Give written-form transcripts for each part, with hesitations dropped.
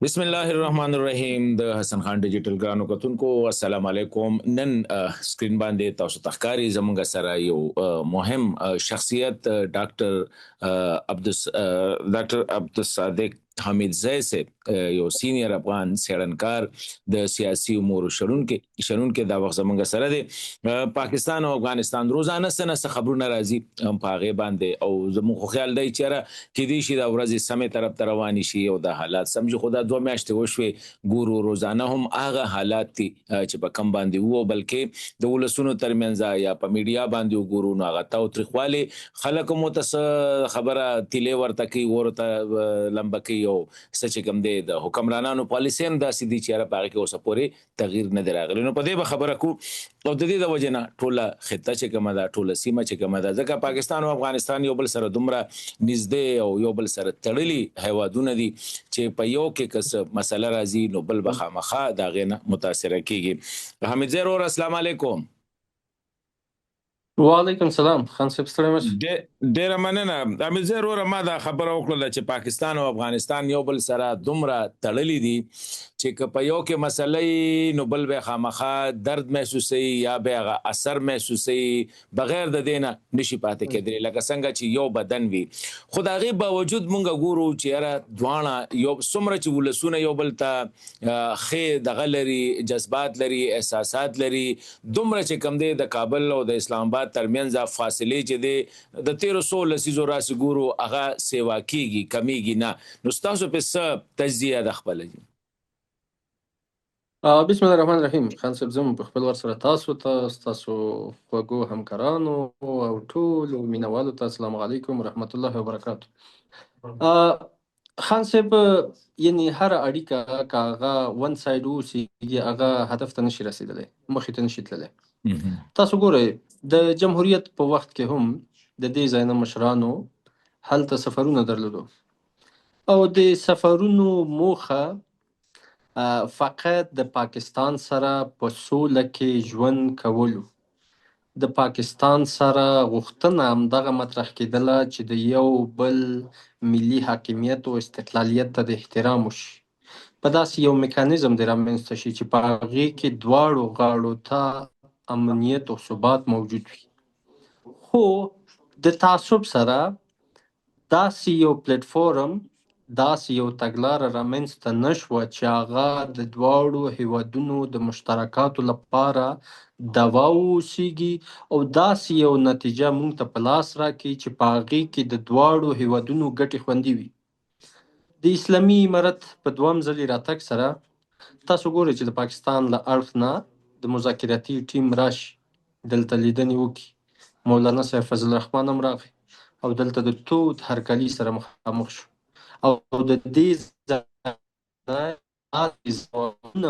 بسم الله الرحمن الرحیم. د حسن خان ډیجیټل ګرانو کتونکو، السلام علیکم. نن سکرین باندې تاسو تخکاری زمونږ سره یو مهم شخصیت ډاکټر عبد ډاکټر عبدالصادق حمیدزی صاحب، یو سینیئر افغان څېړنکار، د سیاسي امورو شنونکي دا وخت زمونږ سره دی. پاکستان او افغانستان روزانه څه نه څه خبرونه راځي په هغې باندې، او زموږ خو خیال دی چې یاره کېدای شي دا ورځې سمې طرف ته روانې شي او دا حالات سم شي، خو دا 2 میاشتې وشوې، ګورو روزانه هم هغه حالات دي چې په کم باندې وو، بلکې د ولسونو ترمنځ یا په میډیا باندې وګورو نو هغه تاوتریخوالی، خلک هم ورته څه خبره تیلې ورته کوي، ورته لمبه کوي، او څه چې کوم دی د حکمرانانو پالیسي هم داسې دي چې یاره په هغې کې اوسه پورې تغییر نه دی راغلی. نو په دې به خبره کو او د دې د وجې نه ټوله خطه چې کومه ده، ټوله سیمه چې کومه ده، ځکه پاکستان او افغانستان یو بل سره دومره نږدې او یو بل سره تړلي هیوادونه دي چې په یو کې که څه مسله راځي نو بل به خامخا د هغې نه متاثره کیږي. حمیدزی ورور، السلام علیکم. وعلیکم سلام خان صاحب، ستړی مه شئ. ډیره مننه حمیدزی وروره. ما دا خبره وکړله چې پاکستان او افغانستان یو بل سره دومره تړلي دي چې که په یو کې مسله وي نو بل به خامخا درد محسوسوي یا به هغه اثر محسوسوي، بغیر د دې نه نشي پاتې کېدلی، لکه څنګه چې یو بدن وي. خو د هغې باوجود مونږ ګورو چې یاره دواړه یو څومره چې ولسونه یو بل ته ښې دغه لري، جذبات لري، احساسات لري، دومره چې کم دی د کابل او د اسلام آباد ترمنځ فاصلې چې دی د تیرو څو لسیزو راسې ګورو هغه سیوا کیږي، کمیږي نه. نو ستاسو په څه تجزیه ده خپله جی؟ بسم الله الرحمن الرحیم. خان صاحب، زه په خپل ور سره تاسو ته، ستاسو خوږو همکارانو او ټولو مینوالو ته السلام علیکم ورحمت الله وبرکاتو. خان صاحب، یعنی هر اړیکه که هغه one side اوسېږي، هغه هدف ته نشي رسېدلی، مخې ته نشي تللی. تاسو ګورئ، د جمهوریت په وخت کې هم د دې ځای نه مشرانو هلته سفرونه درلودو او د سفرونو موخه فقط د پاکستان سره په سوله کې ژوند کولو. د پاکستان سره غوښتنه همدغه مطرح کېدله چې د یو بل ملي حاکمیت او استقلالیت ته د احترام وشي، په داسې یو میکانیزم د رامنځته شي چې په هغې کې دواړو غاړو ته امنیت او ثبات موجود وي. خو د تعصب سره داسې یو پلیټفارم، داسې یو تګلاره رامنځته نه شوه چې هغه د دواړو هیوادونو د مشترکاتو لپاره دوا واوسیږي او داسې یو نتیجه مونږ ته په لاس راکړي چې په هغې کې د دواړو هیوادونو ګټې خوندي وي. د اسلامي امارت په دویم ځلې راتګ سره تاسو ګورئ چې د پاکستان له اړخ نه د مذاکراتي ټیم راشي، دلته لیدنې وکړي. مولانا صاحب فضل الرحمن هم راغی او دلته د تود هرکلي سره مخامخ شو او د دې ځای ځوابونه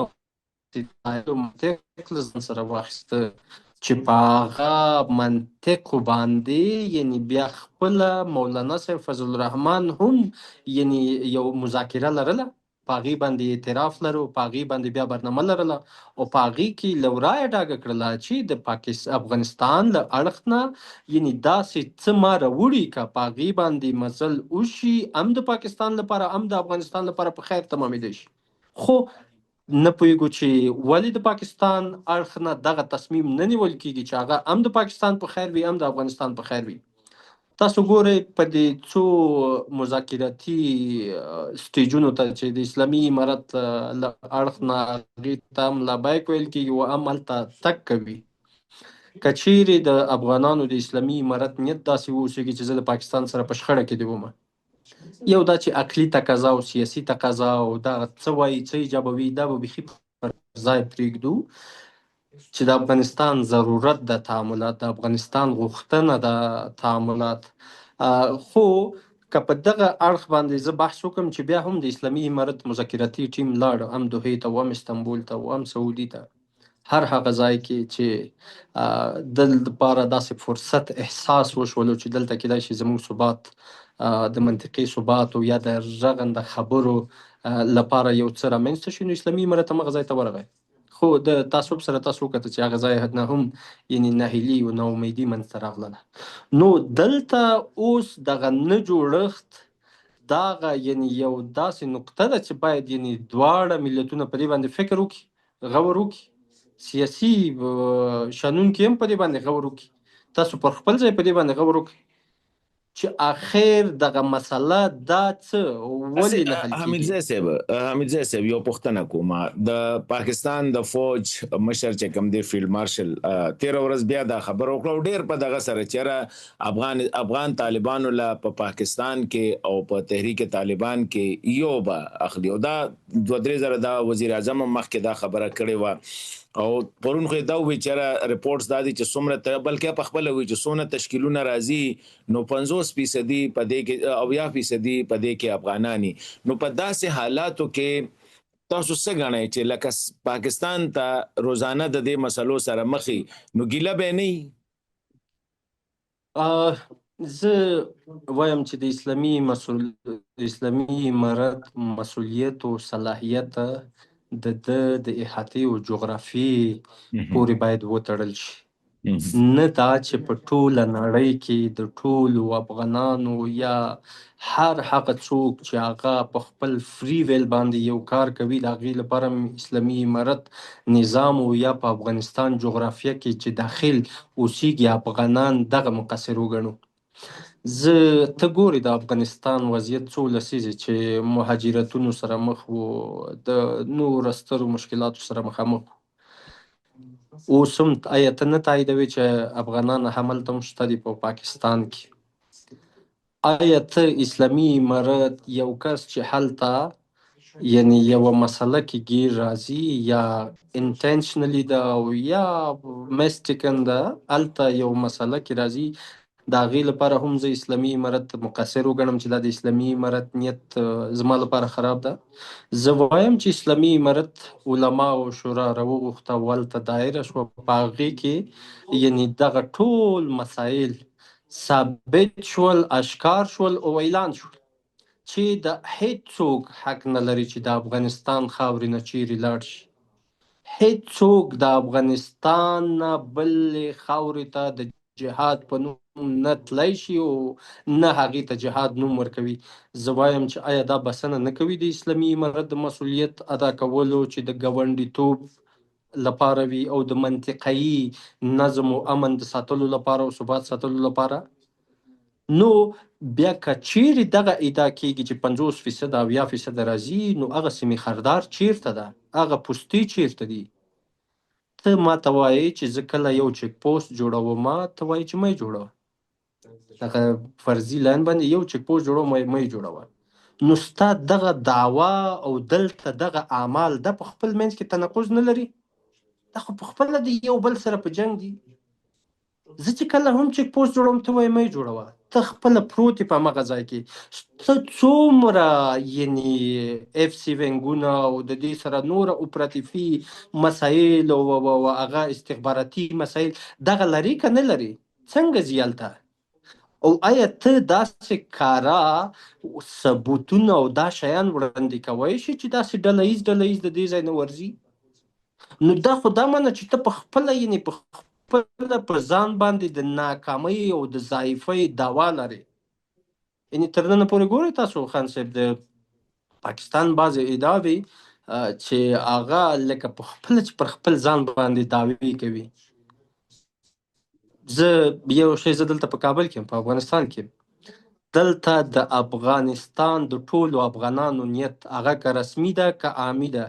منطق له ځان سره واخیسته چې په هغه منطق باندې یعنی بیا خپله مولانا صاحب فضل الرحمن هم یعنی یو مذاکره لرله، په هغې باندې اعتراف لرو، په هغې باندې بیا برنامه لرله او په هغې کې له ورایه ډاګه کړله چې د پاکستان افغانستان له اړخ نه یعنی داسې څه ما راوړي که په هغې باندې مزل وشي، هم د پاکستان لپاره هم د افغانستان لپاره په خیر تمامېدی شي. خو نه پوهېږو چې ولې د پاکستان اړخ نه دغه تصمیم نه نیول کېږي چې هغه هم د پاکستان په خیر وي، هم د افغانستان په خیر وي. تاسو ګورئ، په دې څو مذاکراتي سټیجونو ته چې د اسلامي امارت له اړخ نه هغې ته هم لبیک ویل کېږي او هم هلته تګ کوي، که چیرې د افغانانو د اسلامي امارت نیت داسې واوسېږي چې زه د پاکستان سره په شخړه کې دی وم، یو دا چې عقلي تقاضا او سیاسي تقاضا او دا څه وایي، څه ایجابوي، دا به بیخي پر ځای پرېږدو چې د افغانستان ضرورت د تعاملات، د افغانستان غوښتنه د تعاملات. خو که په دغه اړخ باندې زه بحث وکم چې بیا هم د اسلامي امارت مذاکراتي ټیم لاړ، هم دوحې ته، هم استانبول ته، هم سعودي ته، هر هغه ځای کې چې د لپاره داسې فرصت احساس وشولو چې دلته کېدای شي زموږ ثبات، د منطقې ثبات او یا د رغنده خبرو لپاره یو څه رامنځته شي، نو اسلامي امارت هم هغه ځای ته ورغی. خو د تعصب سره تاسو وکتل چې هغه ځای نه هم یعنی ناهیلي او ناامیدي منځته راغله. نو دلته اوس دغه نه جوړښت دغه یعنی یو داسې نقطه ده چې باید یعنی دواړه ملتونه په دې باندې فکر وکړي، غور وکړي، سیاسي شنونکي هم په دې باندې غور وکړي، تاسو پر خپل ځای په دې باندې غور وکړئ چې اخر دغه مسله دا څه ولې نه حل کیږي. حمیدزی صاحب یو پوښتنه کوم، د پاکستان د فوج مشر چې کوم دی فیلډ مارشل تیره ورځ بیا دا خبره وکړه او ډیر په دغه سره چیرې افغان طالبانو له په پاکستان کې او په تحریک طالبان کې یو به اخلي، او دا 2-3 زره دا وزیر اعظم هم مخکې دا خبره کړې وه، او پرون خو یې دا وویل چې رپورټس دا دي چې څومره بلکې په خپله وویل چې څونه تشکیلونه راځي نو 50% په دې کې او یا فیصدي په دې کې افغانانی. نو په داسې حالاتو کې تاسو څه ګڼئ چې لکه پاکستان ته روزانه د دې مسلو سره مخې نو ګیله به نه وي؟ زه وایم چې د اسلامي امارت مسؤلیت او صلاحیت د ده د احاطې او جغرافیې پورې باید وتړل شي، نه دا چې په ټوله نړۍ کې د ټولو افغانانو یا هر هغه څوک چې هغه په خپل فري ویل باندې یو کار کوي د هغې لپاره اسلامي امارت نظام او یا په افغانستان جغرافیه کې چې داخل اوسیږي افغانان دغه مقصر وګڼو. زه ته ګورې د افغانستان وضعیت څو لسیزې چې مهاجرتونو سره مخ وو، د نورو سترو مشکلاتو سره مخامخ وو، اوس هم آیا ته نه تاییدوې چې افغانان هملته هم شته دي په پاکستان کې؟ آیا ته اسلامي امارت یو کس چې هلته یعنی یوه مسله کې ګیر راځي یا intentionally ده او یا mistaken ده، هلته یو مسله کې راځي، د هغې لپاره هم زه اسلامي امارت مقصر وګڼم چې دا د اسلامي امارت نیت زما لپاره خراب ده؟ زه وایم چې اسلامي امارت علما او شورا راوغوښته او هلته دایره شوه، په هغې کې یعنی دغه ټول مسایل ثابت شول، اشکار شول او اعلان شول چې د هیڅوک حق نه لري چې د افغانستان خاورې نه چیرې لاړ شي، هیڅوک د افغانستان نه بلې خاورې ته د جهاد په نوم نه تلای شي او نه هغې ته جهاد نوم ورکوي. زه وایم چې آیا دا بسنه نه کوي د اسلامي امارت د مسؤلیت ادا کولو چې د ګاونډیتوب لپاره وي او د منطقهیي نظم او امن د ساتلو لپاره او ثبات ساتلو لپاره؟ نو بیا که چیرې دغه ادعا کیږي چې 50% او 70% راځي، نو هغه سیمې خردار چیرته ده؟ هغه پوستې چیرته دي؟ ته ما ته وایې چې زه کله یو چیک پوسټ جوړوم، ته وایې چې مه یې جوړوه، دغه فرضي لاین باندې یو چیک پوسټ جوړوم، مه یې جوړوه. نو ستا دغه دعوا او دلته دغه اعمال دا په خپل منځ کې تناقض نه لري؟ دا خو په خپله د یو بل سره په جنګ دي. زه چې کله هم چیک پوسټ جوړوم، ته وایې مه یې جوړوه، ته خپله پروت یې په هماغه ځای کې، ته څومره یعنی اف سي وینګونه او د دې سره نور اپراتیفي مسایل او هغه استخباراتي مسایل دغه لري که نه لري؟ څنګه ځي هلته؟ او آیا ته داسې کارا ثبوتونه او دا شیان وړاندې کوی شي چې داسې ډله ییز ډله ییز د دې ځای نه ورځي؟ نو دا خو دا معنی چې ته په خپله یعنی په خپله په ځان باندې د ناکامۍ او د ضعیفۍ دعوا لرې. یعنی تر ننه پورې ګورئ تاسو خان صاحب د پاکستان بعضې ادعاوې چې هغه لکه په خپله چې پر خپل ځان باندې دعوې کوي. زه یو شی، زه دلته په کابل کې یم، په افغانستان کې، دلته د افغانستان د ټولو افغانانو نیت هغه که رسمي ده که عامي ده،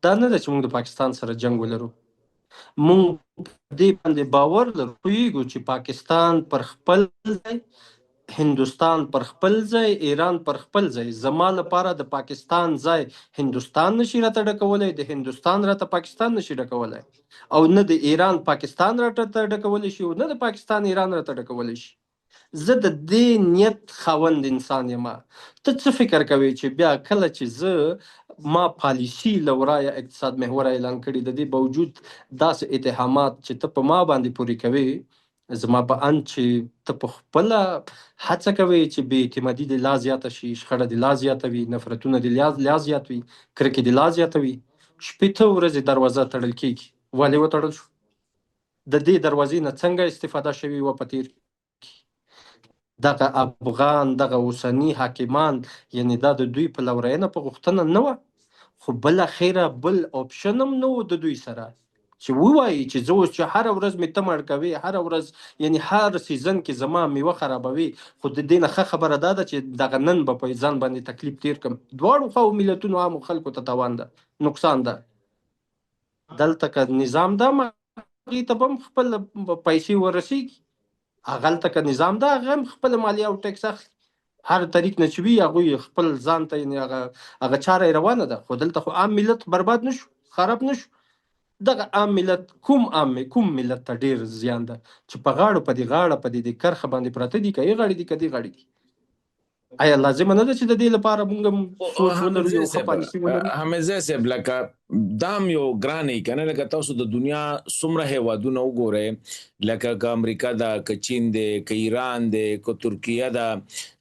دا نه ده چې موږ د پاکستان سره جنګ ولرو. موږ دې باندې باور لرو، پوهېږو چې پاکستان پر خپل ځای، هندوستان پر خپل ځای، ایران پر خپل ځای. زما لپاره د پاکستان ځای هندوستان نشي راته ډکولی، د هندوستان راته پاکستان نشي ډکولی، او نه د ایران پاکستان راته ډکولی شي، او نه د پاکستان ایران راته ډکولی شي. زه د دې نیت خاوند انسان یم. ته څه فکر کوې چې بیا کله چې زه ما پالیسي له ورایه اقتصاد محوره اعلان کړي، د دې باوجود داسې اتهامات چې ته په ما باندې پورې کوې، زما په اند چې ته په خپله هڅه کوې چې بې اعتمادي دې لا زیاته شي، شخړه دې لا زیاته وي، نفرتونه دې لا زیات وي، کرکې دې لا زیاته وي. 60 ورځې دروازه تړل کېږي، ولې وتړل شو؟ د دې دروازې نه څنګه استفاده شوې وه په تېر کې؟ دغه افغان، دغه اوسني حاکمان، یعنی دا د دوی په لورینه په غوښتنه نه وه، خو بالاخره بل option هم نه و د دوی سره چې ووایي چې زه اوس چې هره ورځ مې ته مړ کوې، هره ورځ یعنی هر season کې زما میوه خرابوي، خو د دې نه ښه خبره دا ده چې دغه نن به په ځان باندې تکلیف تیر کړم. دواړو خواو ملتونو عامو خلکو ته تاوان ده، نقصان ده. دلته که نظام ده، هغې ته به هم خپل پیسې ورسیږي، هغلته که نظام ده، هغه هم خپله مالیه او ټیکس اخلي. هر طریق نه چې وي هغوی خپل ځان ته یعنې هغه چاره یې روانه ده. خو دلته خو عام ملت برباد نه شو، خراب نه شو. دغه عام ملت کوم ملت ته ډېر زیان ده چې په غاړو په دې غاړه په دې کرښه باندې پراته دي، که یې غاړې دي که دې غاړې دي. آیا لازمه نه ده چې د دې لپاره موږ هم سوچ ولرو، یو ښه پالیسي ولرو؟ حمیدزی صاحب، لکه دا هم یو ګران یې که نه، لکه تاسو د دنیا څومره هیوادونه وګورئ، لکه که امریکا ده، که چین دی، که ایران دی، که ترکیه ده،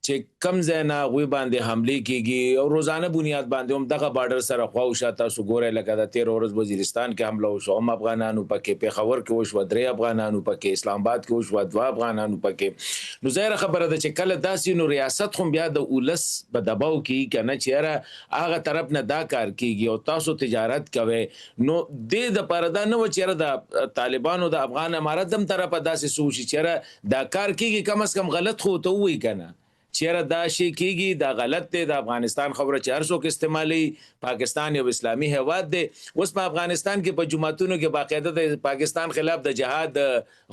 چې کم ځای نه هغوی باندې حملې کیږي او روزانه بنیاد باندې هم دغه بارډر سره خواوشا تاسو ګورئ، لکه د تېره ورځ وزیرستان کې حمله وشوه، هم افغانانو پکې، پېښور کې وشوه 3 افغانانو پکې، اسلام آباد کې وشوه 2 افغانانو پکې. نو ظاهره خبره ده چې کله داسې نو ریاست خو بیا د ولس په دباو کې که نه چې یاره هغه طرف نه دا کار کیږي او تاسو تجارت کوئ، نو دې دپاره دا نه وه چې یاره د طالبانو د افغان امارت هم طرفه داسې څه وشي چې یاره دا کار کیږي، کم از کم غلط خو ورته ووایي که نه چې یاره دا شی کیږي، دا غلط دی، د افغانستان خبره چې هر څوک استعمالوي، پاکستان یو اسلامي هیواد دی. اوس په افغانستان کې په جوماتونو کې باقاعده د پاکستان خلاف د جهاد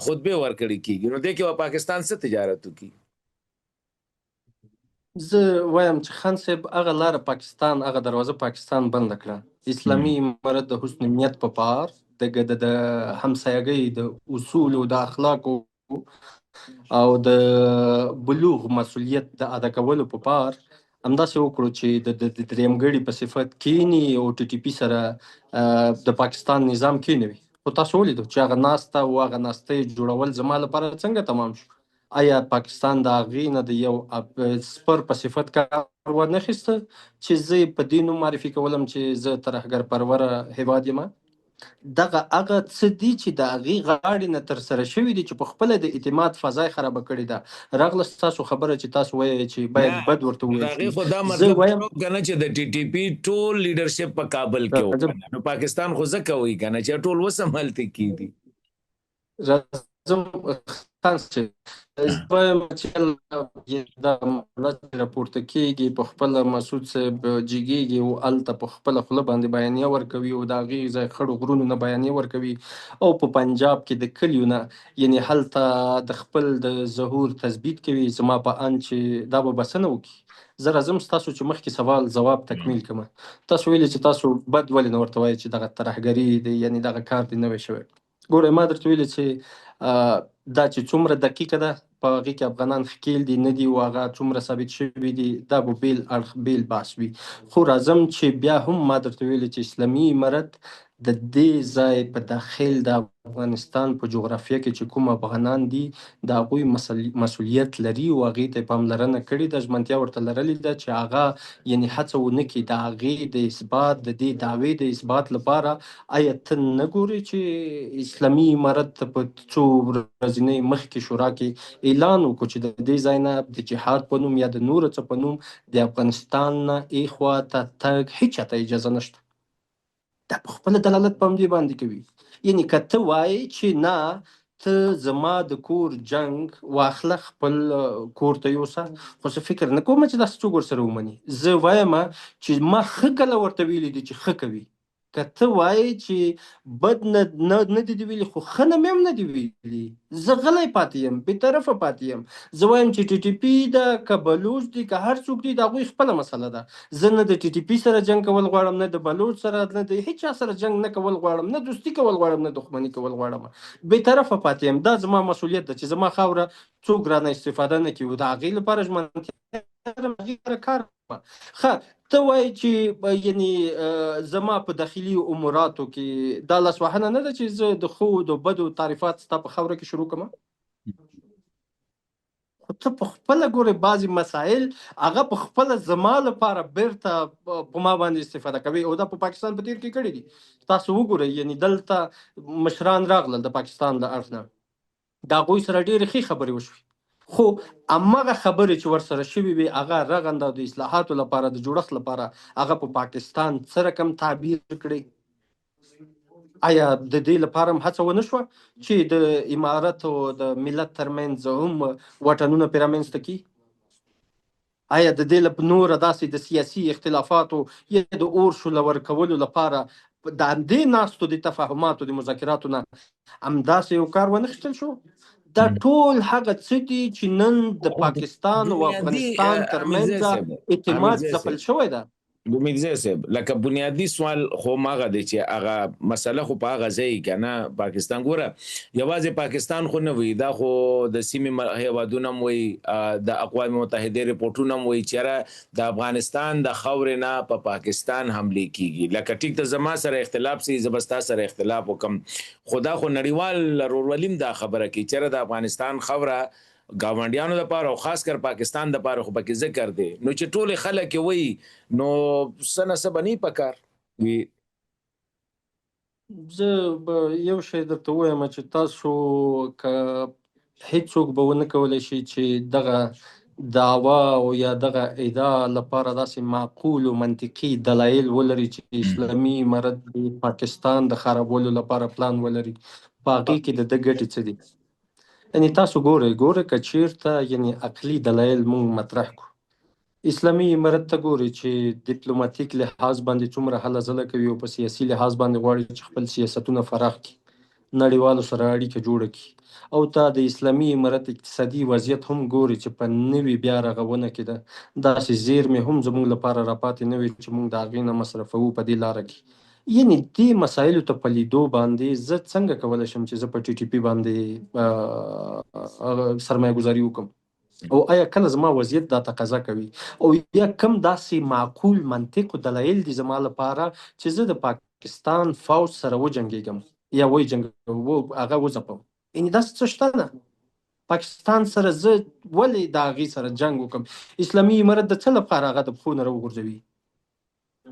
خطبې ورکړې کیږي، نو دې کې به پاکستان څه تجارت وکړي؟ زه وایم چې خان صاحب هغه لاره پاکستان، هغه دروازه پاکستان بنده کړه. اسلامي امارت د حسن نیت په پار، د همسایګۍ د اصولو، د اخلاقو او د بلوغ مسؤلیت د ادا کولو په پار همداسې وکړو چې د درېیمګړي په صفت کینی او ټي ټي پي سره د پاکستان نظام کینوي. خو تاسو ولیدو چې هغه ناسته او هغه ناستې جوړول زما لپاره څنګه تمام شو. آیا پاکستان د هغې نه د یو سپر په صفت کار وانه خیسته چې زه په دې نوم معرفي کولم چې زه ترهګر پروره هیواد یم؟ دغه هغه څه دي چې د هغې غاړې نه ترسره شوي دي چې په خپله د اعتماد فضا یې خرابه کړې ده. راغله ستاسو خبره چې تاسو وایئ چې باید بد ورته وویل د هغې شي. خو دا زه مطلب وایم که نه چې د ټي ټي پي ټول لیډرشپ په کابل کې و راځم. که نه، نو پاکستان خو ځکه وایي که نه چې ټول اوس هم هلته کې دي. راځم خان صاحب، زه وایم چې دا معامله چې راپورته کېږي په خپله مسعود صاحب جګېږي او هلته په خپله خوله باندې بیانیه ورکوي او د هغې ځای خړو غرونو نه بیانیه ورکوي او په پنجاب کې د کلیو نه یعنې هلته د خپل د ظهور تثبیت کوي. زما په اند چې دا به بسنه وکړي. زه راځم ستاسو چې مخکې سوال ځواب تکمیل کړم. تاسو ویلي چې تاسو بد ولې نه ورته وایئ چې دغه ترهګري دی، یعنې دغه کار دی نوی شوی. ګورئ ما درته ویلي چې دا چې څومره دقیقه ده په هغې کې افغانان ښکېل دي نه دي او هغه څومره ثابت شوي دي، دا به بېل اړخ بېل بحث وي. خو راځم چې بیا هم ما درته ویلي چې اسلامي امارت د دې ځای په داخل د افغانستان په جغرافیه کې چې کوم افغانان دي د هغوی مسؤلیت لري او هغې ته یې پاملرنه کړې ده، ژمنتیا ورته لرلې ده چې هغه یعنې هڅه ونه کړي د هغې د اثبات، د دې دعوې د اثبات لپاره. آیا ته نه ګورې چې اسلامي امارت په څو ورځنۍ مخکې شورا کې اعلان وکړو چې د دې ځای نه د جهاد په نوم یا د نورو څه په نوم د افغانستان نه ایخوا ته تګ هیچا ته اجازه نشته؟ دا په خپله دلالت په همدې باندې کوي. یعنې که ته وایې چې نه ته زما د کور جنګ واخله خپل کور ته یوسه، خو زه فکر نه کوم چې داسې څوک ورسره ومني. زه وایم چې ما ښه کله ورته ویلي دي چې ښه کوي. که ته وایې چې بد نه نه دي ویلي، خو ښه نه مې هم نه دي ویلي. زه غلی پاتې یم، بې طرفه پاتې یم. زه وایم چې ټي ټي پي ده که بلوچ دي که هر څوک دي، د هغوی خپله مسله ده. زه نه د ټي ټي پي سره جنګ کول غواړم، نه د بلوچ سره، نه د هیچا سره جنګ نه کول غواړم، نه دوستي کول غواړم، نه دښمني کول غواړم. بې طرفه پاتې یم. دا زما مسؤلیت ده چې زما خاوره څوک رانه استفاده نه کوي، د هغې لپاره ژمنتیا لرم، هغې سره کار کوم. ښه ته وایې چې یعنې زما په داخلي اموراتو کې دا لاسوهنه نه ده چې زه د ښو د بدو تعریفات ستا په خاوره کې شروع کړم؟ خو ته په خپله ګورې بعضې مسایل هغه په خپله زما لپاره بیرته په ما باندې استفاده کوي، او دا په پاکستان په تېر کې کړي دي. تاسو وګورئ، یعنې دلته مشران راغلل د پاکستان له اړخ نه، د هغوی سره ډېرې ښې خبرې وشوې. خو همغه خبرې چې ورسره شوې وي هغه رغنده او د اصلاحاتو لپاره د جوړښت لپاره هغه په پاکستان څه رقم تعبیر کړي؟ آیا د دې لپاره هم هڅه ونه شوه چې د امارت او د ملت ترمنځ هم واټنونه پرې رامنځته کړي؟ آیا د دې لپاره نور داسې د سیاسي اختلافاتو یا د اور شوله ورکولو لپاره د همدې ناستو د تفاهماتو د مذاکراتو نه همداسې یو کار ونه خیستل شو؟ دا ټول هغه څه دي چې نن د پاکستان او افغانستان ترمنځ اعتماد ځپل شوی ده. امیرزی صاحب، لکه بنیادی سوال خو هماغه دی چې هغه مسله خو په هغه ځای که نه پاکستان ګوره یوازې پاکستان خو نه وي، دا خو د سیمې هیوادونه هم وایي، د اقوام متحده رپورټونه هم وایي چې یاره د افغانستان د خاورې نه په پاکستان حملې کیږي. لکه ټیک ده زما سره اختلاف سي، زه به ستا سره اختلاف وکم، خو دا خو نړیوال ورورولي هم دا خبره کوي چې یاره د افغانستان خاوره ګاونډیانو لپاره او خاص کر پاکستان لپاره خو پکې ذکر دی، نو چې ټول خلک یې وایي نو څه نه څه به نه پکار وي. زه به یو شی درته ووایم چې تاسو که هیڅوک به ونه کولی شي چې دغه دعوا او یا دغه ادعا لپاره داسې معقول او منطقي دلایل ولري چې اسلامي امارت د پاکستان د خرابولو لپاره پلان ولري، په هغې کې د ده ګټې څه دي؟ یعنی تاسو ګورئ ګورئ که چیرته یعنی عقلي دلایل موږ مطرح کړو، اسلامي امارت ته ګوري چې دیپلوماتیک لحاظ باندې څومره هله ځله کوي او په سیاسي لحاظ باندې غواړي چې خپل سیاستونه فراخ کړي، نړیوالو سره اړیکه جوړه کړي، او ته د اسلامي امارت اقتصادي وضعیت هم ګوري چې په نوي بیا رغونه کې ده، داسې زیرمې هم زموږ لپاره راپاتې نه وي چې موږ د هغې نه مصرفوو په دې لاره کې. یعنی دې مسایلو ته په لیدو باندې زه څنګه کولی شم چې زه په ټي ټي پي باندې سرمایه ګذاري وکړم؟ او آیا کله زما وضعیت دا تقاضا کوي؟ او یا کم داسې معقول منطق او دلایل دي زما لپاره چې زه د پاکستان فوج سره وجنګېږم یا هغه وځپم؟ یعنی داسې څه شته نه. پاکستان سره زه ولې د هغې سره جنګ وکړم؟ اسلامي امارت د څه لپاره هغه د پښو نه راوغورځوي؟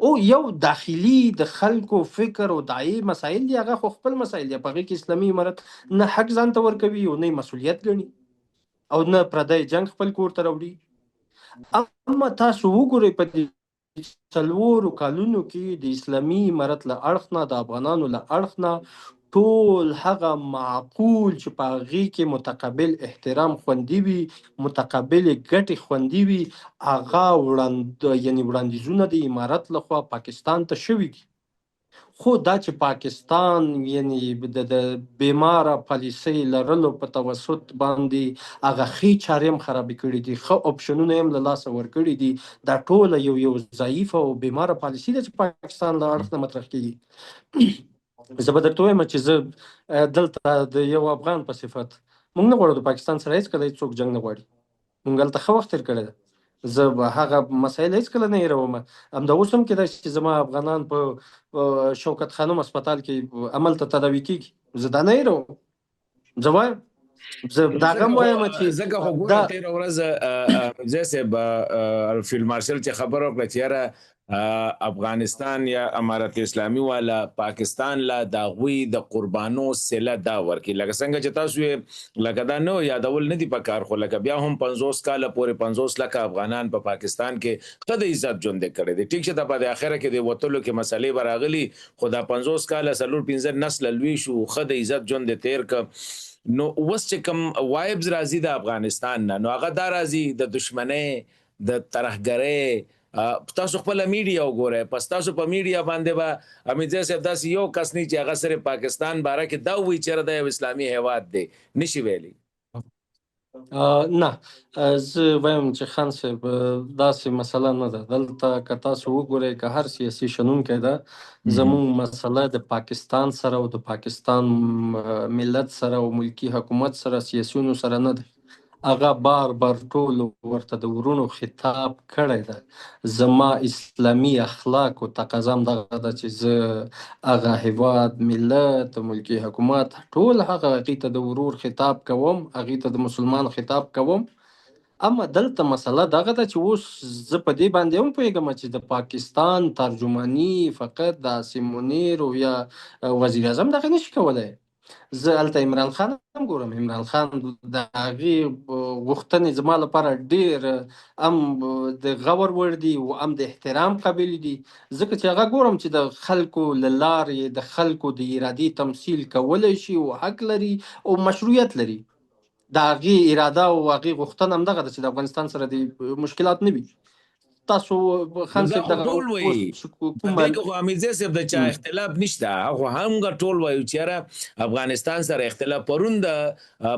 او یو داخلي د خلکو فکر او دایې مسایل دي، هغه خو خپل مسایل دي، په هغې کې اسلامي امارت نه حق ځان ته ورکوي او نه مسؤلیت ګڼي او نه پردی جنګ خپل کور ته راوړي. اما تاسو وګورئ په دې 4 کالونو کې د اسلامي امارت له اړخ نه، د افغانانو له اړخ نه ټول هغه معقول چې په هغې کې متقابل احترام خوندي وي، متقابلې ګټې خوندي وي، هغه یعنی وړاندیزونه د امارت لخوا پاکستان ته شوي دي. خو دا چې پاکستان یعنی د بیماره پالیسۍ لرلو په توسط باندې هغه ښې چارې هم خرابې کړې دي، ښه اپشنونه یې هم له لاسه ورکړي دي، دا ټوله یو ضعیفه او بیماره پالیسي ده چې پاکستان له اړخ نه مطرح کېږي. زه به درته ووایم چې زه دلته د یو افغان په صفت موږ نه غواړو د پاکستان سره هېڅکله هېڅوک جنګ نه غواړي، موږ هلته ښه وخت تېر کړی دی، زه به هغه مسایل هېڅکله نه هېروم. همدا اوس هم کېدای شي چې زما افغانان په شوکت خانم هسپتال کې عمل ته تداوي کېږي، زه دا نه هېروم. زه وایم، زه دا هم وایم چې ځکه خو ګوره تېره ورځ احمدزی صاحب فیلډ مارشل چې خبره وکړه چې یاره افغانستان یا امارت اسلامي والا پاکستان لا د هغوی د قربانو صله دا ورکړي، لکه څنګه چې تاسو یې لکه دا نه یادول نه دي په کار، خو لکه بیا هم 50 کاله پورې 50 لکه افغانان په پاکستان کې ښه د عزت ژوند یې کړی دی. ټیک شه دا په دې اخره کې د وتلو کې مسلې به راغلي، خو دا 50 کاله 4-5 نسله لوی شو، ښه د عزت ژوند یې تېر کړ. نو اوس چې کوم وایبز راځي د افغانستان نه، نو هغه دا راځي د دښمنۍ، د ترهګرۍ. تاسو خپله میډیا وګورئ، پس تاسو په میډیا باندې به امیرزی صاحب داسې یو کس نه چې هغه صرف پاکستان باره کې دا ووایي چې یاره دا یو اسلامي هیواد دی، نشي ویلی. نه، زه وایم چې خان صاحب داسې مسله نه ده. دلته که تاسو وګورئ، که هر سیاسي شنونکی ده، زموږ مسله د پاکستان سره او د پاکستان ملت سره او ملکی حکومت سره سیاسیونو سره نه ده. هغه بار بار ټول ورته د ورونو خطاب کړی ده. زما اسلامي اخلاق او تقاضا هم دغه ده چې زه هغه هیواد، ملت، ملکی حکومت ټول هغه هغې ته د ورور خطاب کوم، هغې ته د مسلمان خطاب کوم. اما دلته مسله دغه ده چې اوس زه په دې باندې هم پوهېږم چې د پاکستان ترجماني فقط د عاصم منیر او یا وزیر اعظم دغه نشي کولی. زه هلته عمران خان هم ګورم، عمران خان د هغې غوښتنې زما لپاره ډېر هم د غور وړ دي او هم د احترام قابل دي، ځکه چې هغه ګورم چې د خلکو له لارې د خلکو د ارادې تمثیل کولی شي او حق لري او مشروعیت لري. د هغې اراده او هغې غوښتنه هم دغه ده چې د افغانستان سره د مشکلات نه وي. تاسو خان دا صاحب خو دغه ټول اوس وایي، په کومه دې کې خو حمیدزی صاحب د چا اختلاف نشته، خو هم ټول وایو چې یاره افغانستان سره اختلاف. پرون د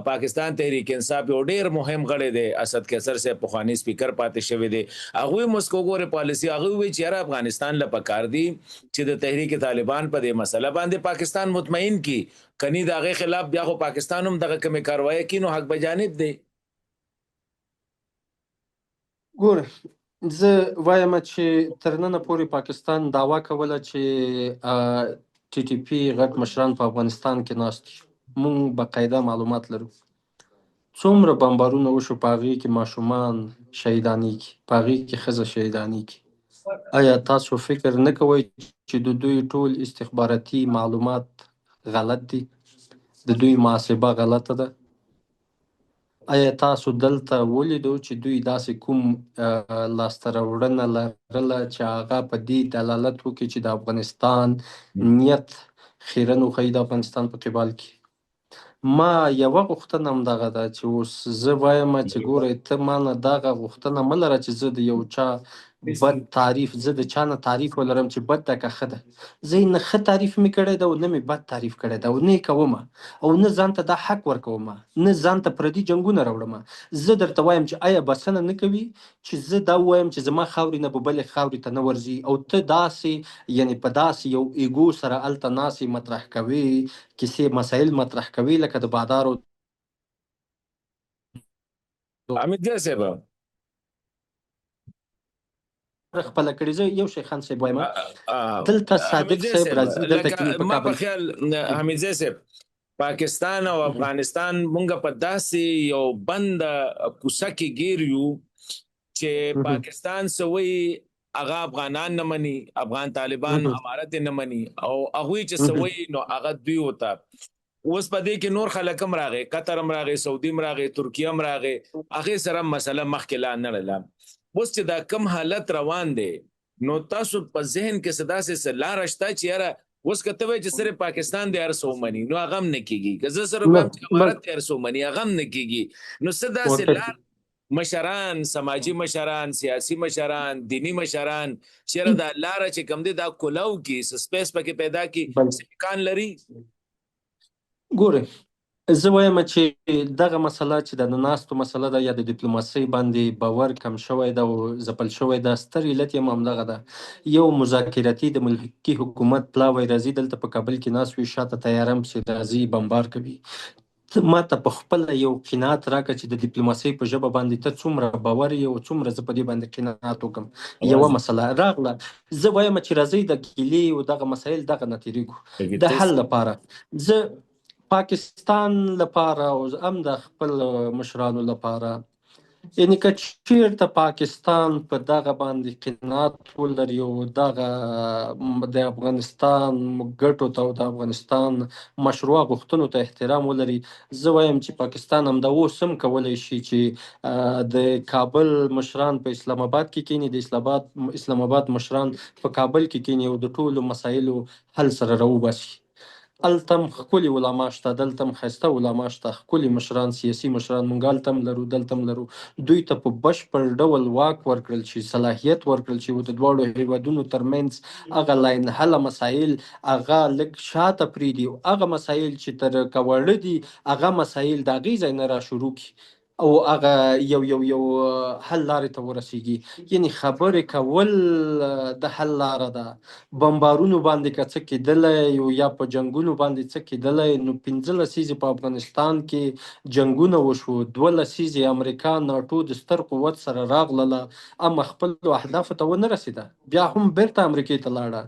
پاکستان تحریک انصاف یو ډیر مهم غړی دی اسد قیصر صاحب، پخوانی سپیکر پاتې شوی دی، هغوی هم اوس که وګورې پالیسي، هغوی وایي چې یاره افغانستان له پکار دي چې د تحریک طالبان په دې مسله باندې پاکستان مطمئن کړي، کني د هغې خلاف بیا خو پاکستان هم دغه کومې کاروایي کوي نو حق به جانب دی. ګوره زه وایم چې تر ننه پورې پاکستان دعوا کوله چې ټي ټي پي غټ مشران په افغانستان کې ناست دي، مونږ باقاعده معلومات لرو. څومره بمبارونه وشو په هغې کې ماشومان شهیدانېږي، په هغې کې ښځه شهیدانېږي. آیا تاسو فکر نه کوئ چې د دوی ټول استخباراتي معلومات غلط دي، د دوی محاسبه غلطه ده؟ آیا تاسو دلته ولیدو چې دوی داسې کوم لاسته راوړنه لرله چې هغه په دې دلالت وکړي چې د افغانستان نیت خیرن وښیي د افغانستان په قبال کې؟ ما یوه غوښتنه هم دغه ده چې اوس زه وایم چې ګورئ ته ما نه دغه غوښتنه مه لره چې زه د یو چا بد تعریف، زه د چا نه تعریف ولرم چې بد ده که ښه ده. زه یې نه ښه تعریف مې کړی ده او نه مې بد تعریف کړی ده او نه یې کومه او نه ځان ته دا حق ورکوم، نه ځان ته پردي جنګونه راوړم. زه درته وایم چې آیا بسنه نه کوي چې زه دا ووایم چې زما خاورې نه به بلې خاورې ته نه ورځي، او ته داسې یعنې په داسې یو ایګو سره هلته ناستې مطرح کوې، کیسې مسایل مطرح کوي لکه د بادارو. حمیدزی صاحب خپله کړې. زه یو شی خان صاحب وایم، دلته صادق صاحب راځي، دلته لکه کینی په ما کابل په خیال حمیدزی صاحب پاکستان او افغانستان مونږ په داسې یو بند کوڅه کې ګیر یو چې پاکستان څه وایي هغه افغانان نه مني، افغان طالبان امارت نه مني، او هغوی چې څه وایي نو هغه دوی ورته. اوس په دې کې نور خلک هم راغی، قطر هم راغی، سعودي هم راغی، ترکیه هم راغی، هغې سره مسله مخکې لا نه ړله. اوس چې دا کم حالت روان دی نو تاسو په ذهن کې څه داسې څه لاره شته چې یاره اوس که ته وایې چې صرف پاکستان دې هر څه ومني نو هغه هم نه کېږي، که زه صرف وایم چې امارت دې هر څه ومني هغه هم نه کېږي، نو څه داسې لار مشران، سماجي مشران، سیاسي مشران، دیني مشران چې یاره دا لاره چې کوم دی دا کولاو کړي، څه سپیس پکې پیدا کړي، څه امکان لري؟ ګورئ زه وایم چې دغه مسله چې د ناستو مسله ده یا د دیپلوماسۍ باندې باور کم شوی ده او ځپل شوی ده، ستر علت یې هم همدغه ده. یو مذاکراتي د ملکي حکومت پلاوی راځي دلته په کابل کې ناست وي، شاته طیاره هم پسې راځي بمبار کوي. ته ما ته په خپله یو قناعت راکړه چې د دیپلوماسۍ په ژبه باندې ته څومره باور یې او څومره زه په دې باندې قناعت وکړم. یوه مسله راغله، زه وایم چې راځئ د ګیلې او دغه مسایل دغه نه تېرېږو د حل لپاره. زه پاکستان لپاره او هم د خپل مشرانو لپاره، یعنی که چیرته پاکستان په دغه باندې قناعت ولري او دغه د افغانستان ګټو ته او د افغانستان مشروع غوښتنو ته احترام ولري، زه وایم چې پاکستان همدا اوس هم کولی شي چې د کابل مشران په اسلام آباد کې کیني، د اسلام آباد مشران په کابل کې کیني او د ټولو مسایلو حل سره راوباسي. هلته هم ښکلي علما شته، دلته هم ښایسته علما شته، ښکلي مشران، سیاسي مشران مونږ هلته هم لرو، دلته هم لرو. دوی ته په بشپړ ډول واک ورکړل شي، صلاحیت ورکړل شي او د دواړو هیوادونو ترمنځ هغه لاین حل مسایل هغه لږ شاته پرېږدي، هغه مسایل چې تر کواړه دي هغه مسایل د هغې ځای نه را شروع کړي او هغه یو یو یو حل لارې ته ورسیږي. یعنی خبرې کول د حل لاره ده. بمبارونو باندې که څه کېدلی او یا په جنګونو باندې څه کېدلی، نو 15 لسیزې په افغانستان کې جنګونه وشو، 2 لسیزې امریکا ناټو د ستر قوت سره راغلله، اما خپلو اهدافو ته ونه رسېده، بیا هم بیرته امریکې ته لاړه.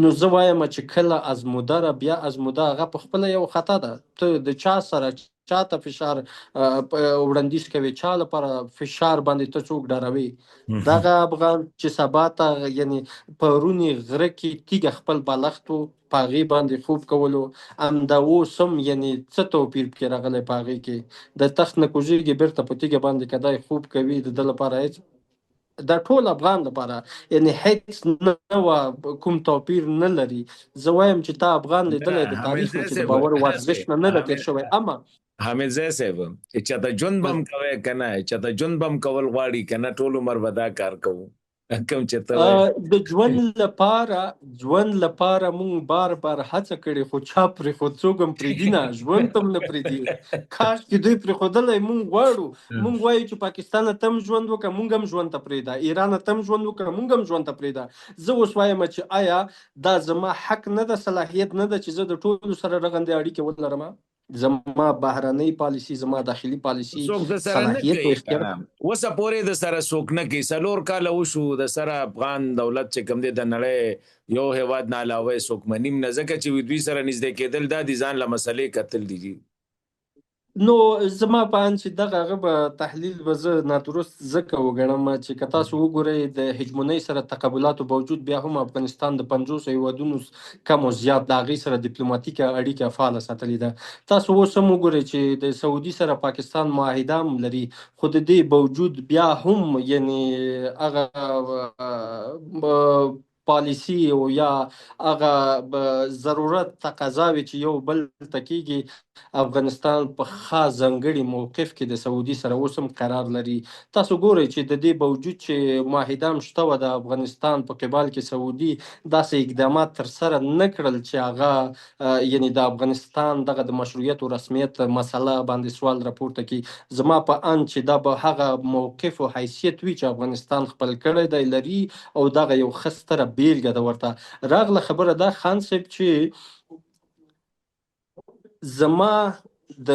نو زه وایم چې کله ازموده را بیا ازموده، هغه په خپله یو خطا ده. ته د چا سره چاته فشار وړاندیز کوي، چا لپاره فشار باندې ته څوک ډاروي؟ دغه افغان چې سبا ته یعنی پرونی غره کې تیږه خپل بالښت و، په هغې باندې خوب کولو، همدا اوس هم یعنی څه توپیر پکې راغلی؟ په هغې کې د تخت نه کوزېږي، بیرته په تیږه باندې که دی خوب کوي، د ده لپاره هېڅ، د ټول افغان لپاره یعنی هیڅ نه وه، کوم توپیر نه لري. زه وایم چې تا افغان لیدلی د تاریخ نه چې د باور او ارزښت نه نه ده تېر شوی. اما حمیدزی صاحب، چې ته ژوند بم کوي کنه، چې ته ژوند بم کول غواړي کنه، ټول عمر به دا کار کوو کوم چې ته وایې. د ژوند لپاره، ژوند لپاره مونږ بار بار هڅه کړې، خو چا پرېښود؟ څوک هم پرېږدي نه، ژوند ته هم نه پرېږدي. کاش چې دوی پرېښودلی. مونږ غواړو، مونږ وایو چې پاکستان ته هم ژوند وکړه، مونږ هم ژوند ته پرېږده، ایران ته هم ژوند وکړه، مونږ هم ژوند ته پرېږده. زه اوس وایم چې آیا دا زما حق نه ده، صلاحیت نه ده چې زه د ټولو سره رغندې اړیکې ولرم؟ زما بهرنۍ پالیسي، زما داخلي پالیسي، څوک د سره نه صلاحیت او کوي اختیار کنه، اوسه پورې د سره څوک نه کوي. 4 کاله وشو، د سره افغان دولت چې کوم دی، د نړۍ یو هیواد نه علاوه څوک منیم نه، ځکه چې دوی سره نږدې کېدل دا دي ځان له مسلې کتل دي. نو زما په اند چې دغه هغه به تحلیل به زه نادرست ځکه وګڼم چې که تاسو وګورئ، د هجمونۍ سره تقابلاتو باوجود بیا هم افغانستان د 50 هیوادونو کم او زیات د هغې سره دیپلوماتیکه اړیکه فعاله ساتلې ده. تاسو اوس هم وګورئ چې د سعودي سره پاکستان معاهده هم لري، خو د دې باوجود بیا هم یعنی هغه پالیسی او یا هغه ضرورت تقاضاوي چې یو بل ته کیږي، افغانستان په خاص ځانګړي موقف کې د سعودي سره اوس هم قرار لري. تاسو ګورئ چې د دې باوجود چې معاهده هم شته وه، د افغانستان په قبال کې سعودي داسې اقدامات ترسره نه کړل چې هغه یعنی د افغانستان دغه د مشروعیت او رسمیت مسله باندې سوال راپورته کړي. زما په اند چې دا به هغه موقف او حیثیت وي چې افغانستان خپل کړی دی، لري، او دغه یو ښه ستره بیلګه ده. ورته راغله خبره دا خان صاحب چې زما د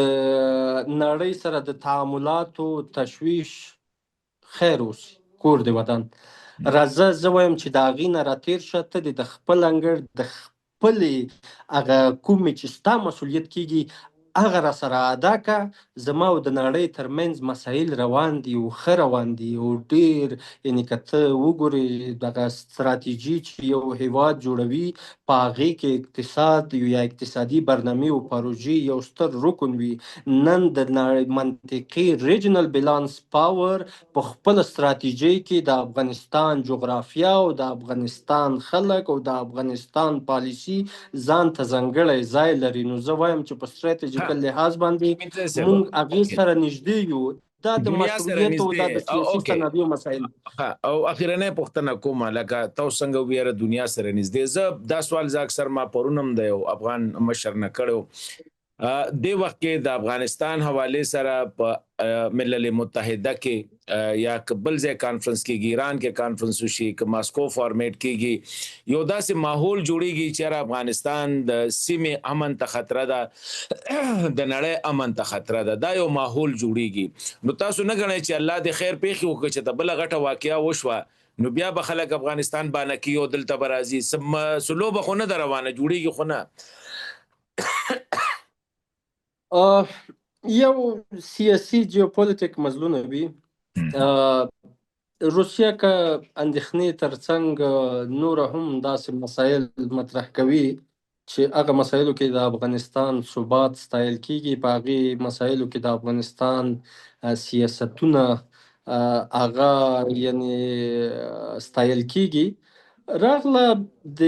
نړۍ سره د تعاملاتو تشویش، خیر اوسي، کور دی ودان، راځه. زه وایم چې د هغې نه راتېر شه، ته دې د خپل انګړ د خپلې هغه کومې چې ستا مسؤلیت کیږي، هغه را سره ادا که. زما او د نړۍ ترمنځ مسایل روان دي او ښه روان دي او ډیر، یعنی که ته وګورې دغه ستراتیژي چې یو هیواد جوړوي، په هغې کې اقتصاد یا اقتصادي برنامې او پروژې یو ستر رکن وي. نن د نړۍ منطقي regional balance power په خپل ستراتیژۍ کې د افغانستان جغرافیا او د افغانستان خلک او د افغانستان پالیسي ځان ته ځانګړی ځای لري. نو زه وایم چې په ستراتیژیکل لحاظ باندې مونږ هغې سره نږدې یو. دا د دنیا سره مشروعیت او نږدې دا د سیاسي سناریو مسایل. او اخیرنۍ پوښتنه کومه، لکه تاسو څنګه ویره دنیا سره نږدې، زه دا سوال زه اکثر ما پرون هم د یو افغان مشر نه کړو. دې وخت کې د افغانستان حواله سره په ملل متحده کې یا بل ځای کانفرنس کېږي، ایران کې کانفرنس وشي، که ماسکو فارمیټ کېږي، یو داسې ماحول جوړیږي چې افغانستان د سیمې امن ته خطر ده، د نړۍ امن ته خطر ده، دا یو ماحول جوړیږي. نو تاسو نه ګڼئ چې الله دې خیر پیښي وکړي چې ته بل غټه واقعیا وشوه، نو بیا به خلک افغانستان باندې کیو دلته به راځي؟ سلو به خو نه روانه جوړیږي خو نه. یو سیاسي جیوپولیټیک مزلونه وي. روسیه که اندېښنې ترڅنګ نور هم داسې مسایل مطرح کوي چې هغه مسایلو کې د افغانستان ثبات ستایل کیږي، په هغې مسایلو کې د افغانستان سیاستونه هغه یعنی ستایل کیږي. راغله د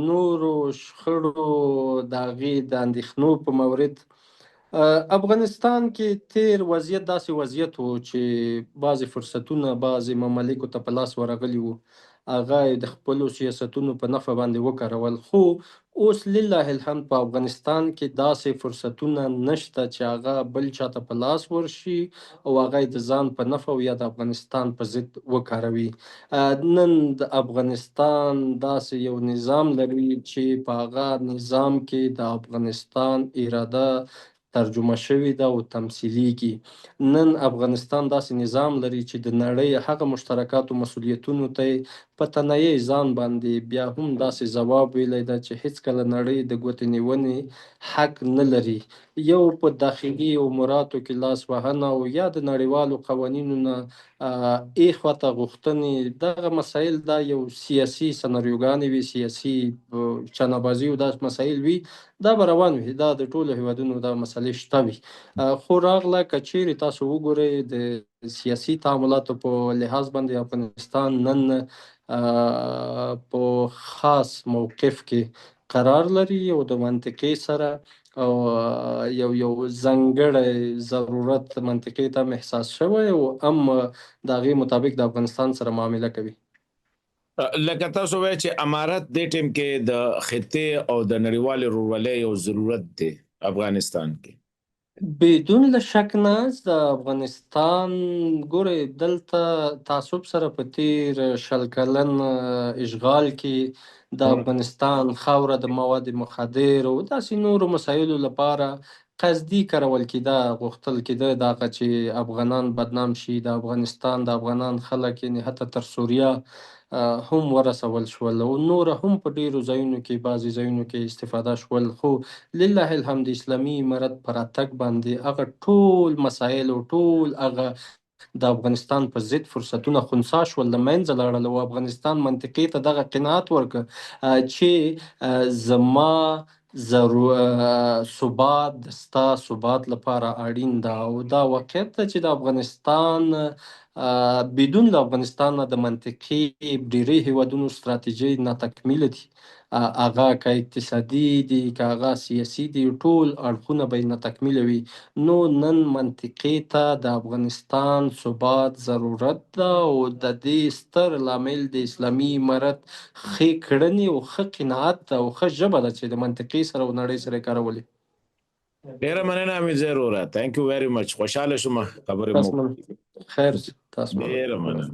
نورو شخړو د هغې د اندېښنو په مورد، افغانستان کې تیر وضعیت داسې وضعیت وو چې بعضې فرصتونه بعضې ممالکو ته په لاس ورغلي وو، هغه یې د خپلو سیاستونو په نفع باندې وکارول. خو اوس لله الحمد په افغانستان کې داسې فرصتونه نشته چې هغه بل چاته په لاس ورشي او هغه یې د ځان په نفع او یا د افغانستان په ضد وکاروي. نن د افغانستان داسې یو نظام لري چې په هغه نظام کې د افغانستان اراده ترجمه شوې ده او تمثیلیږي. نن افغانستان داسې نظام لري چې د نړۍ هغه مشترکاتو مسؤلیتونو ته په تنهایۍ ځان باندې بیا هم داسې ځواب ویلی ده چې هیڅکله نړۍ د ګوتې نیونې حق نه لري. یو په داخلي اموراتو کې لاس وهنه او یا د نړیوالو قوانینو نه ایخواته غوښتنې، دغه مسایل دا یو سیاسي سناریوګانې وي، سیاسي چانهبازي او دا مسایل وي، دا به روان وي، دا د ټولو هیوادونو دا مسلې شته وي. خو راغله که چیرې تاسو وګورئ د سیاسي تعاملاتو په لحاظ باندې افغانستان نن په خاص موقف کې قرار لري او د منطقې سره او یو یو ځانګړی ضرورت منطقې ته هم احساس شوی او هم د هغې مطابق د افغانستان سره معامله کوي. لکه تاسو وایئ چې امارت دې ټیم کې د خطې او د نړیوالې ورورولۍ یو ضرورت دی افغانستان کې. بدون له شک نه د افغانستان، ګورئ، دلته تعصب سره په تیر 20 کلن اشغال کې د افغانستان خاوره د مواد مخدر او داسې نورو مسایلو لپاره قصدي کارول کېده، غوښتل کېده دغه چې افغانان بدنام شي، د افغانستان د افغانان خلک یعنې حتی تر سوریا هم ورسول شول او نور هم په ډیرو ځایونو کې بعضې ځایونو کې استفاده شول. خو لله الحمد اسلامي امارت پر راتګ باندې هغه ټول مسایل او ټول هغه د افغانستان په ضد فرصتونه خنثی شول، له منځه لاړل او افغانستان منطقې ته دغه قناعت ورکړ چې زما ثبات د ستا ثبات لپاره اړین ده. او دا واقعیت ده چې د افغانستان بدون له افغانستان نه د منطقې ډیری هیوادونو ستراتیژۍ ناتکمیله دي، هغه که اقتصادي دي که هغه سیاسي دي، ټول اړخونه به یې ناتکمیله وي. نو نن منطقې ته د افغانستان ثبات ضرورت ده او د دې ستر لامل د اسلامي امارت ښې کړنې او ښه قناعت ده او ښه ژبه ده چې د منطقې سره او نړۍ سره یې کارولې. ډیره مننه امیرزی وروره، thank you very much، خوشاله شوم خبرې مو. تاسو خیر، تاسو. ډیره مننه.